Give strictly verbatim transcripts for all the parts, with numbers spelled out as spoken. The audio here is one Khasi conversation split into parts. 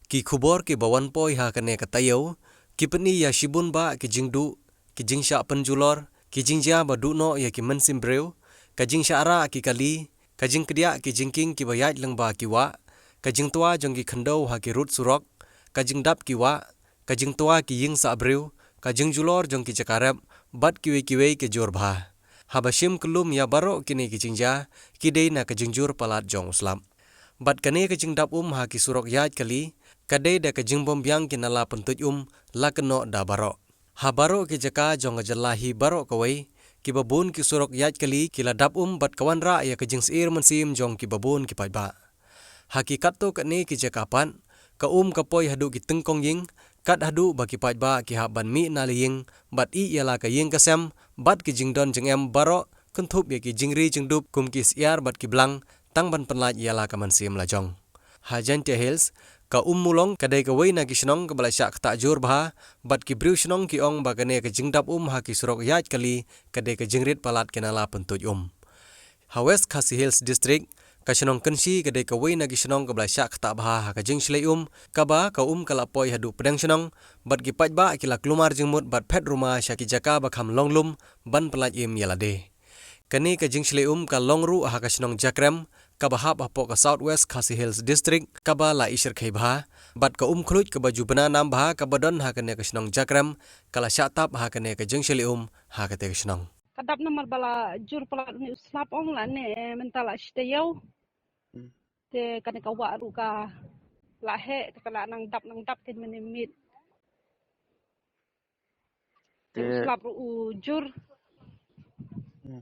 Ki khubor kiba wan poi ha kane ka taïew ki pyni ïa shibun bah ki jingduh, ki jingshah pynjulor, ki jingjia ba duh noh ïa ki mynsiem briew, ka jingshah rah ki kali, ka jingkdiah ki jingkieng kiba ïaid lyngba ki wah, ka jingtwa jong ki khyndew ha ki rud surok, ka jingdap ki wah, ka jingtwa ki ïing sah briew, ka jingjulor jong ki jaka rep, bad kiwei kiwei ki jur bha. Haba shim kyllum ïa baroh kine ki jingjia, ki dei na ka jingjur palat jong u slap. Bad kane ka jingdap um ha ki surok ïaid kali, ka dei da ka jingbym biang ki nala pyntuid um, la kynnoh da baroh. Ha baroh ki jaka jong ka jylla hi baroh kawei, kiba bun ki surok ïaid kali ki la dap um bad ka wanrah ïa ka jingsyier mynsiem jong kiba bun ki paidbah. Ha ki katto katne ki jaka pat, ka um ka poi haduh ki tyngkong ïing, kat haduh ba ki paidbah ki hap ban mih na la ïing, bad ïeh ïa la ka ïing ka sem, bad ki jingdon jingem baroh, kynthup ïa ki jingri jingdup kum ki syiar bad ki blang, tang ban pynlait ïa la ka mynsiem la jong. Ha Jaintia Hills, ka Um Mulong ka dei kawei na ki shnong kaba la shah ktah jur bha, bad ki briew shnong ki ong ba kane ka jingdap um ha ki surok ïaid kali, ka dei ka jingrit palat ki nala pyntuid um. Ha West Khasi Hills District, ka shnong Kynshi ka dei kawei na ki shnong kaba la shah ktah bha ha ka jingshlei um, kaba ka um ka la poi haduh pdeng shnong, bad ki paidbah ki la kulmar jingmut bad phet ruma sha ki jaka ba kham long lum, ban pynlait im ïa lade. Kane ka jingshlei um ka long ruh ha ka shnong Jakrem, kaba hap hapoh ka South West Khasi Hills District, kaba la ishyrkhei bha, bad ka um khluid kaba ju bna nam bha kaba don ha kane ka shnong Jakrem, ka la shah tap ha kane ka jingshlei um ha kate ka shnong. Ka dap namar ba la jur palat une u slap ong lane, eh, mynta la shi taïew. Hmm. Te kane ka wah ruh ka la heh, te ka la nang dap, nang dap kein mynne miet. Te u slap ruh u jur. Hmm.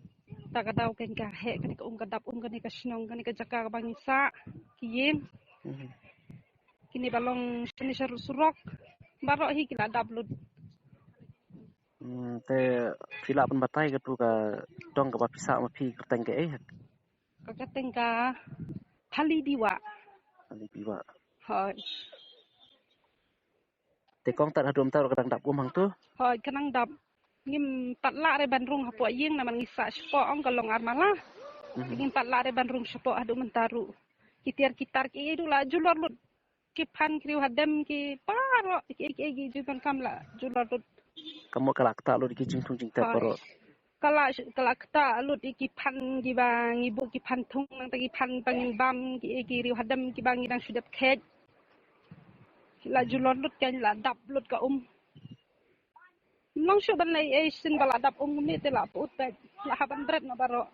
Ta ka daw kein ka heh, kane ka um ka dap um, kane ka shnong, kane ka jaka kaba ngi sah, ki ïing. Hmm. Kine ba long shane sha rud surok, baroh hi ki la dap lut. Hmm, te phi lah ban batai katu ka dong kaba phi sah ma phi kyrteng kaei? Ka kyrteng ka Hali Biwa. Hali Biwa. Hooid. Te kong, tad haduh mynta ruh ka dang dap um hangtu? Hooid, ka dang dap. Ngim pat lah re ban rung hapoh ïing namar ngi sah shapoh, ong ka long ar mala. Mhm. Ngim pat lah re ban rung shapoh haduh mynta ruh. Ki tiar ki tar ki ei ruh la julor lut. Ki phan ki riewhadem ki baroh, ki ei ki ei ki jingdonkam la julor lut. Ka mut ka la ktah lut ki jingthung jingtep baroh. Ka la, ka la ktah lut ïa ki phan kiba ngi buh, ki phan thung, nangta ki phan ba ngin bam, ki ei ki riewhadem kiba ngi dang shu dep kheit. Ki la julor lut, kein la dap lut ka um. Ym long shuh ban leh ei shisien ba la dap um kumne, te la pyut beit, la hap ban bret noh baroh.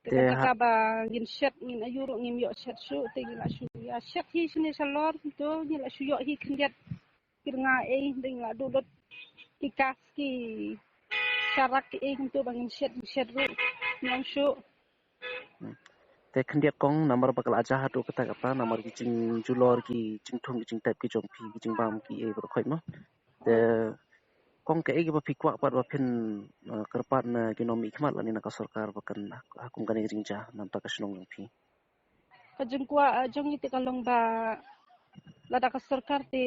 Te kata kaba ngin shet, ngin ïoh ruh ngim ïoh shet shuh, te ngi la shu ïa shet hi shane shalor, to ngi la shu ïoh hi khyndiat. Ki rnga ei, te ngi la duh lut ki kas, ki sharak ki ei, kumto ba ngin shet, ngin shet ruh, ngim ong shuh. Hmm. Te khyndiat kong, namar ba ka la jah haduh katta katta, namar ki jingjulor, ki jingthung, ki jingtep, ki jong phi, ki jingbam, ki ei baroh khoit mo. Te kong, kaei kaba phi kwah pat ba phin, eh, kyrpad na ki nongmihkhmat lane na ka sorkar ba kan ha kum kane ka jingjia na bynta ka shnong jong phi? Ka jingkwah, eh, jong ngi te ka long ba lada ka sorkar te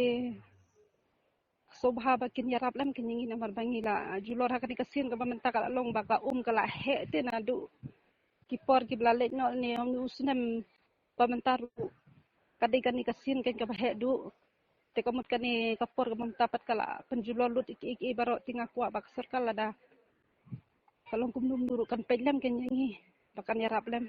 sngewbha ba kin ïarap lem kein ïa ngi namar ba ngi la, eh, julor ha kane ka sien kaba mynta ka la long ba ka um ka la heh te naduh ki por kiba la leit noh ne ong u snem ba mynta ruh ka dei kane ka sien kein kaba heh duh. Te ka mut kane ka por kaba mynta pat ka la pynjulor lut ïa ki ei ki ei baroh, te nga kwah ba ka sorkar lada ka long kumno kumno ruh kan peit lem kein ïa ngi, ba kan ïarap lem.